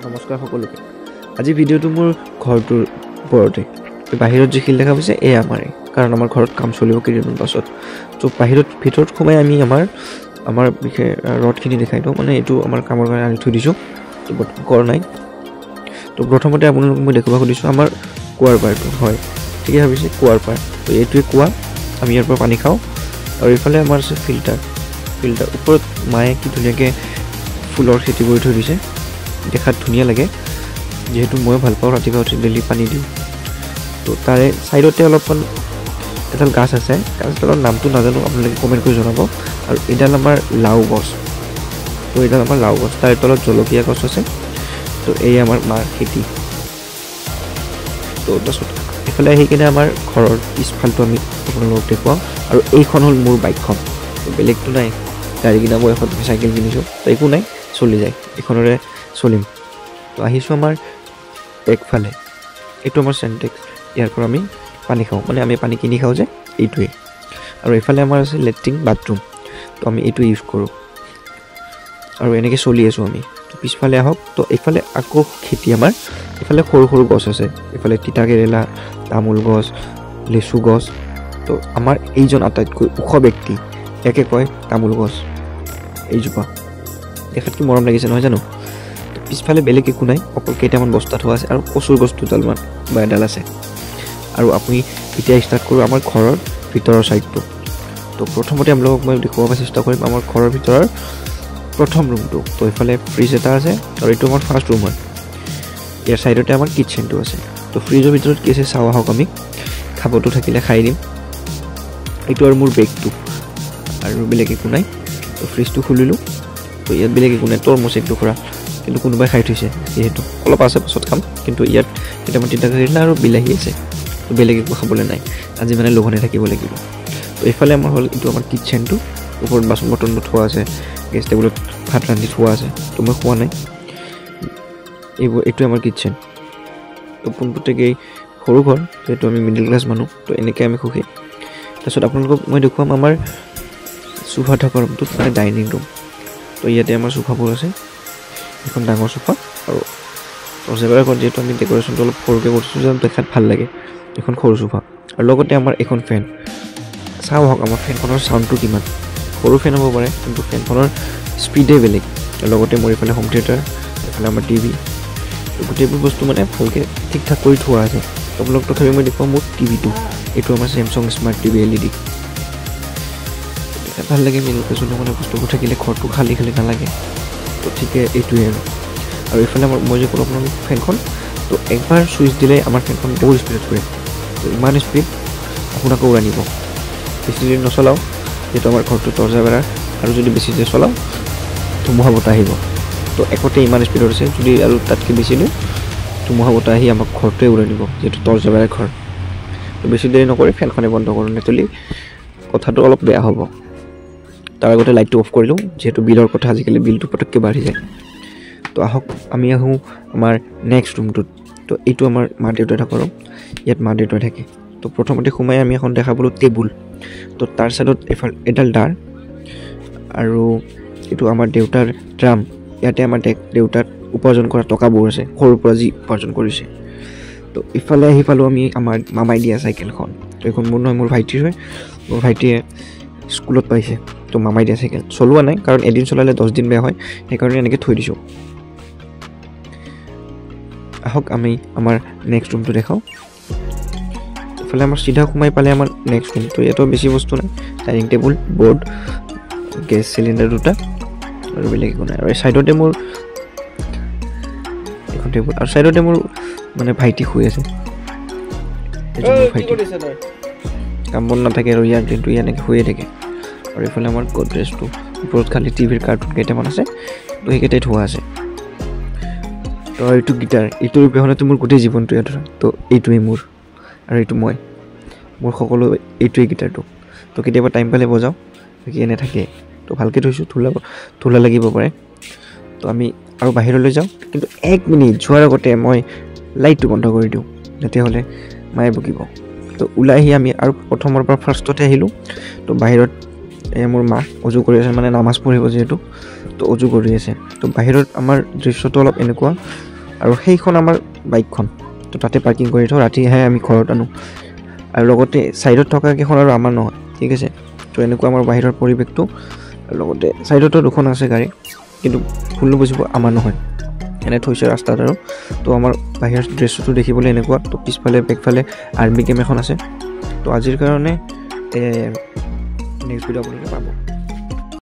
নমস্কাৰ সকলোকে। আজি ভিডিঅ'টো মোৰ ঘৰটোৰ ওপৰতে। বাহিৰত যি শিল দেখা পাইছে এয়া আমাৰে, কাৰণ আমাৰ ঘৰত কাম চলিব কেইদিনমান পাছত। ত' বাহিৰত ভিতৰত সোমাই আমি আমাৰ আমাৰ বিশেষ ৰডখিনি দেখাই দিওঁ, মানে এইটো আমাৰ কামৰ কাৰণে আনি থৈ দিছোঁ, ত' বৰ্তমান কৰা নাই। ত' প্ৰথমতে আপোনালোকক মই দেখুৱাব খুজিছোঁ আমাৰ কুঁৱাৰ পাৰটো। হয়, ঠিকেই ভাবিছে, কুঁৱাৰ পাৰ। ত' এইটোৱে কুঁৱা, আমি ইয়াৰ পৰা পানী খাওঁ। আৰু এইফালে আমাৰ আছে ফিল্টাৰ। ফিল্টাৰ ওপৰত মায়ে কি ধুনীয়াকৈ ফুলৰ খেতি কৰি থৈ দিছে, দেখাত ধুনীয়া লাগে। যিহেতু ময়ো ভাল পাওঁ, ৰাতিপুৱা উঠি ডেইলি পানী দিওঁ। তো তাৰে ছাইডতে অলপমান এডাল গাছ আছে, গাছডালৰ নামটো নাজানো, আপোনালোকে কমেণ্ট কৰি জনাব। আৰু এইডাল আমাৰ লাও গছ, তো এইডাল আমাৰ লাও গছ, তাৰ তলত জলকীয়া গছ আছে। তো এই আমাৰ মাৰ খেতি। তো তাৰপিছত এইফালে আহি কিনে আমাৰ ঘৰৰ পিছফালটো আমি আপোনালোকক দেখুৱাওঁ। আৰু এইখন হ'ল মোৰ বাইকখন, বেলেগটো নাই, গাড়ী কিনা বয়সত চাইকেল কিনিছোঁ, তো একো নাই, চলি যায়, এইখনেৰে চলিম। তো আহিছোঁ আমাৰ একফালে, এইটো আমাৰ চেণ্টেক্স, ইয়াৰ পৰা আমি পানী খাওঁ, মানে আমি পানী কিনি খাওঁ যে, এইটোৱেই। আৰু এইফালে আমাৰ আছে লেট্ৰিন বাথৰুম, তো আমি এইটো ইউজ কৰোঁ আৰু এনেকৈ চলি আছোঁ আমি। তো পিছফালে আহক, তো এইফালে আকৌ খেতি আমাৰ, এইফালে সৰু সৰু গছ আছে, এইফালে তিতা কেৰেলা, তামোল গছ, লেচু গছ। তো আমাৰ এইজন আটাইতকৈ ওখ ব্যক্তি, ইয়াকে কয় তামোল গছ, এইজোপা দেখাত কি মৰম লাগিছে নহয় জানো। পিছফালে বেলেগ একো নাই, অকল কেইটামান বস্তা থোৱা আছে আৰু কচুৰ গছ দুডালমান বা এডাল আছে। আৰু আপুনি এতিয়া ষ্টাৰ্ট কৰোঁ আমাৰ ঘৰৰ ভিতৰৰ ছাইডটো। তো প্ৰথমতে আপোনালোকক মই দেখুৱাব চেষ্টা কৰিম আমাৰ ঘৰৰ ভিতৰৰ প্ৰথম ৰুমটো। তো এইফালে ফ্ৰিজ এটা আছে আৰু এইটো আমাৰ ফাৰ্ষ্ট ৰুম হয়। ইয়াৰ ছাইডতে আমাৰ কিটচেনটো আছে। তো ফ্ৰিজৰ ভিতৰত কি আছে চাওঁ আহক, আমি খাবটো থাকিলে খাই দিম। এইটো আৰু মোৰ বেগটো, আৰু বেলেগ একো নাই। তো ফ্ৰিজটো খুলিলোঁ, তো ইয়াত বেলেগ একো নাই, তৰমুজ এক টুকুৰা, কিন্তু কোনোবাই খাই থৈছে, যিহেতু অলপ আছে পাছত খাম। কিন্তু ইয়াত কেইটামান তিতা কেৰেলা আৰু বিলাহী আছে, তো বেলেগ একো খাবলৈ নাই আজি, মানে লঘোণে থাকিব লাগিব। তো এইফালে আমাৰ হ'ল এইটো আমাৰ কিটচেনটো, ওপৰত বাচন বৰ্তনবোৰ থোৱা আছে, গেছ টেবুলত ভাত ৰান্ধি থোৱা আছে, তো মই খোৱা নাই। এইবোৰ এইটোৱে আমাৰ কিটচেন। তো পোনপটীয়াকৈ সৰু ঘৰ, যিহেতু আমি মিডিল ক্লাছ মানুহ, তো এনেকৈ আমি সুখী। তাৰপিছত আপোনালোকক মই দেখুৱাম আমাৰ চোফা থকা ৰুমটোত, মানে ডাইনিং ৰুম। তো ইয়াতে আমাৰ চোফাবোৰ আছে, এখন ডাঙৰ চোফা আৰু দৰ্জাৰ ঘৰত যিহেতু আমি ডেক'ৰেশ্যনটো অলপ সৰুকৈ কৰিছোঁ যাতে দেখাত ভাল লাগে, এখন সৰু চোফা। আৰু লগতে আমাৰ এখন ফেন, চাওঁ আহক আমাৰ ফেনখনৰ চাউণ্ডটো কিমান। সৰু ফেন হ'ব পাৰে, কিন্তু ফেনখনৰ স্পীডেই বেলেগ। আৰু লগতে মোৰ এইফালে হোম থিয়েটাৰ, এইফালে আমাৰ টিভি, গোটেইবোৰ বস্তু মানে ভালকৈ ঠিক ঠাক কৰি থোৱা আছে। আপোনালোক তথাপি মই দেখুৱাম মোৰ টিভিটো, এইটো আমাৰ চেমচাং স্মাৰ্ট টিভি LED। দেখাত ভাল লাগে, মিডিল ক্লাছ মানে বস্তুবোৰ থাকিলে ঘৰটো খালী খালী নালাগে। তো ঠিকে এইটোৱে আৰু। আৰু এইফালে আমাৰ মই যে ক'লোঁ আপোনালোক ফেনখন, তো একবাৰ ছুইচ দিলে আমাৰ ফেনখন বহুত স্পীডত ঘূৰে, তো ইমান স্পীড আপোনাকো উৰাই নিব। বেছি দেৰি নচলাওঁ, যিহেতু আমাৰ ঘৰটো তৰ্জা বেৰাৰ, আৰু যদি বেছি দেৰি চলাওঁ ধুমুহা বতাহ আহিব। তো একতে ইমান স্পীডত আছে, যদি আৰু তাতকৈ বেছি দিওঁ ধুমুহা বতাহ আহি আমাক ঘৰটোৱে উৰাই নিব, যিহেতু তৰ্জা বেৰাৰ ঘৰ। তো বেছি দেৰি নকৰি ফেনখনে বন্ধ কৰোঁ, নতুলি কথাটো অলপ বেয়া হ'ব। তাৰ আগতে লাইটটো অফ কৰি লওঁ, যিহেতু বিলৰ কথা, আজিকালি বিলটো পটককৈ বাঢ়ি যায়। তো আহক আমি আহোঁ আমাৰ নেক্সট ৰুমটোত। তো এইটো আমাৰ মা দেউতাই থকা ৰুম, ইয়াত মা দেউতাই থাকে। তো প্ৰথমতে সোমাই আমি এখন দেখা পালোঁ টেবুল, তো তাৰ ছাইডত এইফালে এডাল দাৰ, আৰু এইটো আমাৰ দেউতাৰ ড্ৰাম। ইয়াতে আমাৰ দেউতাৰ উপাৰ্জন কৰা টকাবোৰ আছে, সৰুৰ পৰা যি উপাৰ্জন কৰিছে। তো ইফালে আহি পালোঁ আমি আমাৰ মামাই দিয়া চাইকেলখন। তো এইখন মোৰ নহয়, মোৰ ভাইটিৰ হয়। মোৰ ভাইটিয়ে স্কুলত পাইছে, তো মামাই দিয়া চাইকেল চলোৱা নাই, কাৰণ এদিন চলালে 10 দিন বেয়া হয়, সেইকাৰণে এনেকৈ থৈ দিছোঁ। আহক আমি আমাৰ নেক্সট ৰুমটো দেখাওঁ। ইফালে আমাৰ চিধা সোমাই পালে আমাৰ নেক্সট ৰুম। তো ইয়াতো বেছি বস্তু নাই, dining table, board, gas cylinder দুটা, আৰু বেলেগ একো নাই। আৰু এই ছাইডতে মোৰ এখন টেবুল, আৰু ছাইডতে মোৰ মানে ভাইটি শুই আছে। ভাইটি কাম বন নাথাকে আৰু ইয়াৰ দিনটো এনেকৈ শুয়ে থাকে। আৰু এইফালে আমাৰ গডৰেজটো, ওপৰত খালি টিভিৰ কাৰ্টুন কেইটামান আছে, তো সেইকেইটাই থোৱা আছে। তো এইটো গীটাৰ, এইটোৰ অবিহনেতো মোৰ গোটেই জীৱনটোৱে ধৰা। তো এইটোৱেই মোৰ, আৰু এইটো মই, মোৰ সকলো এইটোৱেই গীটাৰটো। তো কেতিয়াবা টাইম পালে বজাওঁ, বাকী এনে থাকে। তো ভালকৈ থৈছোঁ, ধূলা ধূলা লাগিব পাৰে। তো আমি আৰু বাহিৰলৈ যাওঁ, কিন্তু 1 মিনিট যোৱাৰ আগতে মই লাইটটো বন্ধ কৰি দিওঁ, তেতিয়াহ'লে মায়ে বকিব। তো ওলাই আহি আমি আৰু প্ৰথমৰ পৰা ফাৰ্ষ্টতে আহিলোঁ। তো বাহিৰত এই মোৰ মা অজু কৰি আছে, মানে নামাজ পঢ়িব যিহেতু, তো অজু কৰি আছে। তো বাহিৰত আমাৰ দৃশ্যটো অলপ এনেকুৱা, আৰু সেইখন আমাৰ বাইকখন, তো তাতে পাৰ্কিং কৰি থওঁ, ৰাতিহে আমি ঘৰত আনো। আৰু লগতে ছাইডত থকা কেইখন আৰু আমাৰ নহয়, ঠিক আছে। তো এনেকুৱা আমাৰ বাহিৰৰ পৰিৱেশটো। আৰু লগতে ছাইডতো দুখন আছে গাড়ী, কিন্তু ভুল নুবুজিব, আমাৰ নহয়, এনে থৈছে ৰাস্তাত আৰু। তো আমাৰ বাহিৰৰ দৃশ্যটো দেখিবলৈ এনেকুৱা। তো পিছফালে বেকফালে আৰ্মি কেম্প এখন আছে। তো আজিৰ কাৰণে নেক্সট ভিডিঅ' আপোনালোকে পাব।